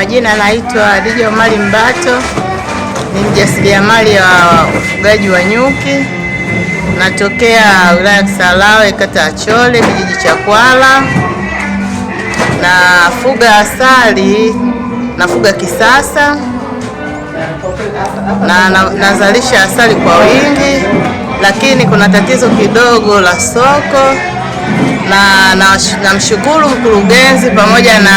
Majina naitwa Hadija Omari Mbato, ni mjasiriamali wa ufugaji wa nyuki. Natokea wilaya ya Kisarawe, kata ya Chole, kijiji cha Kwala. Nafuga asali, nafuga kisasa na nazalisha asali kwa wingi, lakini kuna tatizo kidogo la soko, na namshukuru mkurugenzi pamoja na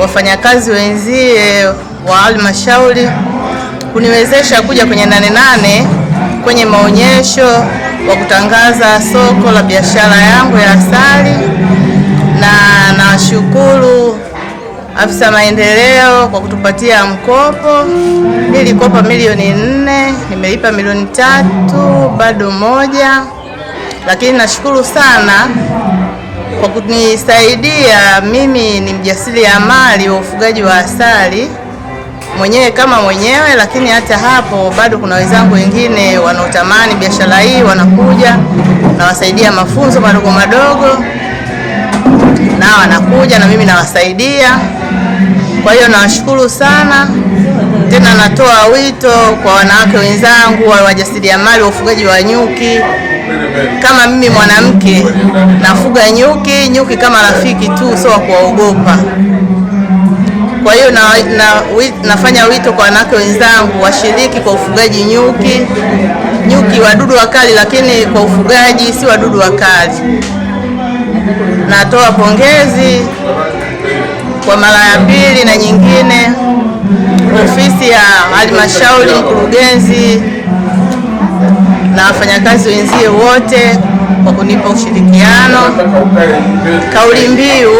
wafanyakazi wenzie wa halmashauri kuniwezesha kuja kwenye Nane Nane kwenye maonyesho wa kutangaza soko la biashara yangu ya asali, na nashukuru afisa maendeleo kwa kutupatia mkopo. Nilikopa 4 milioni, nimelipa 3 milioni, bado moja, lakini nashukuru sana kwa kunisaidia. Mimi ni mjasiriamali wa ufugaji wa asali mwenyewe kama mwenyewe, lakini hata hapo bado kuna wenzangu wengine wanaotamani biashara hii, wanakuja nawasaidia mafunzo madogo madogo, na wanakuja na mimi nawasaidia. Kwa hiyo nawashukuru sana tena, natoa wito kwa wanawake wenzangu wa wajasiriamali wa ufugaji wa nyuki. Kama mimi mwanamke nafuga nyuki, nyuki kama rafiki tu, sio wa kuwaogopa. Kwa hiyo nafanya wito kwa wanawake wenzangu washiriki kwa ufugaji nyuki. Nyuki wadudu wakali, lakini kwa ufugaji si wadudu wakali. Natoa pongezi kwa mara ya pili na nyingine ofisi ya halmashauri, mkurugenzi na wafanyakazi wenzie wote kwa kunipa ushirikiano. Kauli mbiu